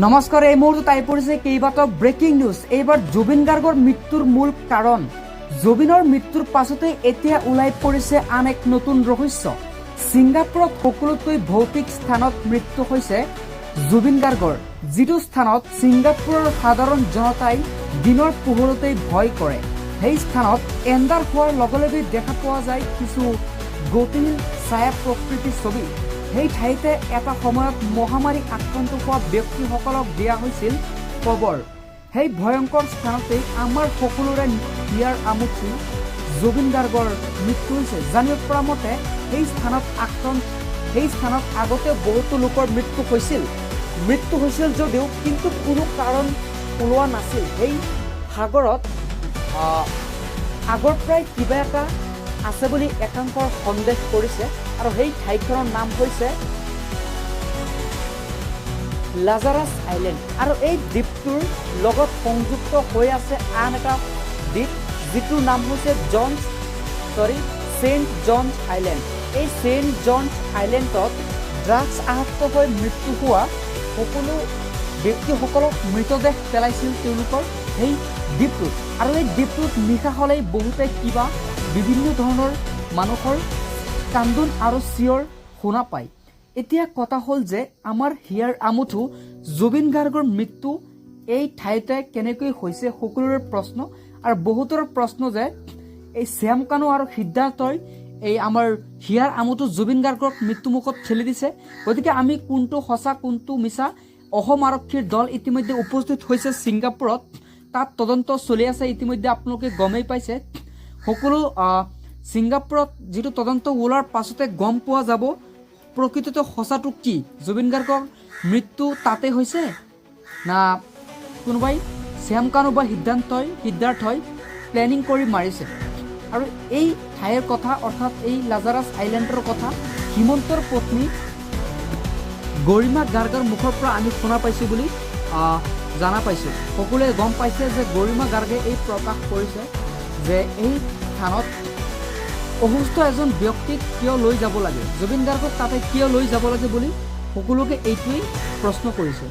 নমস্কাৰ, এই মুহূৰ্তত আহি পৰিছে কেইবাটাও ব্ৰেকিং নিউজ। এইবাৰ জুবিন গাৰ্গৰ মৃত্যুৰ মূল কাৰণ। জুবিনৰ মৃত্যুৰ পাছতেই এতিয়া ওলাই পৰিছে আন এক নতুন ৰহস্য। ছিংগাপুৰত সকলোতকৈ ভৌতিক স্থানত মৃত্যু হৈছে জুবিন গাৰ্গৰ, যিটো স্থানত ছিংগাপুৰৰ সাধাৰণ জনতাই দিনৰ পোহৰতেই ভয় কৰে। সেই স্থানত এন্ধাৰ হোৱাৰ লগে লগে দেখা পোৱা যায় কিছু গতিশীল ছায়া প্ৰকৃতিৰ ছবি। সেই ঠাইতে এটা সময়ত মহামাৰী আক্ৰান্ত হোৱা ব্যক্তিসকলক দিয়া হৈছিল কবৰ। সেই ভয়ংকৰ স্থানতেই আমাৰ সকলোৰে হিয়াৰ আমঠু জুবিন গাৰ্গৰ মৃত্যু হৈছে। জানিব পৰা মতে সেই স্থানত আগতে বহুতো লোকৰ মৃত্যু হৈছিল যদিও কিন্তু কোনো কাৰণ ওলোৱা নাছিল। সেই সাগৰত আগৰ পৰাই কিবা এটা আছে বুলি একাংশৰ সন্দেহ কৰিছে আৰু সেই ঠাইখনৰ নাম হৈছে লাজাৰাছ আইলেণ্ড। আৰু এই দ্বীপটোৰ লগত সংযুক্ত হৈ আছে আন এটা দ্বীপ, যিটোৰ নাম হৈছে জনছ চৰি ছেইণ্ট জনছ আইলেণ্ড। এই ছেইণ্ট জনছ আইলেণ্ডত ড্ৰাগছ আসক্ত হৈ মৃত্যু হোৱা সকলো ব্যক্তিসকলক মৃতদেহ পেলাইছিল তেওঁলোকৰ সেই দ্বীপটোত। আৰু এই দ্বীপটোত নিশা হ'লেই বহুতে কিবা বিভিন্ন ধৰণৰ মানুহৰ কান্দোন আৰু চিঞৰ শুনা পায়। এতিয়া কথা হ'ল যে আমাৰ হিয়াৰ আমঠু জুবিন গাৰ্গৰ মৃত্যু এই ঠাইতে কেনেকৈ হৈছে, সকলোৰে প্ৰশ্ন। আৰু বহুতৰ প্ৰশ্ন যে এই শ্যাম কানু আৰু সিদ্ধাৰ্থই এই আমাৰ হিয়াৰ আমঠু জুবিন গাৰ্গক মৃত্যুমুখত ঠেলি দিছে। গতিকে আমি কোনটো সঁচা, কোনটো মিছা? অসম আৰক্ষীৰ দল ইতিমধ্যে উপস্থিত হৈছে ছিংগাপুৰত। তাত তদন্ত চলি আছে, ইতিমধ্যে আপোনালোকে গমেই পাইছে সকলো। ছিংগাপুৰত যিটো তদন্ত ওলোৱাৰ পাছতে গম পোৱা যাব প্ৰকৃততে সঁচাটো কি। জুবিন গাৰ্গৰ মৃত্যু তাতে হৈছে না কোনোবাই শ্যাম কানু বা সিদ্ধাৰ্থই প্লেনিং কৰি মাৰিছে? আৰু এই ঠাইৰ কথা, অৰ্থাৎ এই লাজাৰাছ আইলেণ্ডৰ কথা হিমন্তৰ পত্নী গৰিমা গাৰ্গৰ মুখৰ পৰা আমি শুনা পাইছোঁ বুলি জানা পাইছোঁ। সকলোৱে গম পাইছে যে গৰিমা গাৰ্গে এই প্ৰকাশ কৰিছে যে এই স্থানত অসুস্থ এজন ব্যক্তিক কিয় লৈ যাব লাগে, জুবিন গাৰ্গক তাতে কিয় লৈ যাব লাগে বুলি সকলোকে এইটোৱেই প্ৰশ্ন কৰিছে।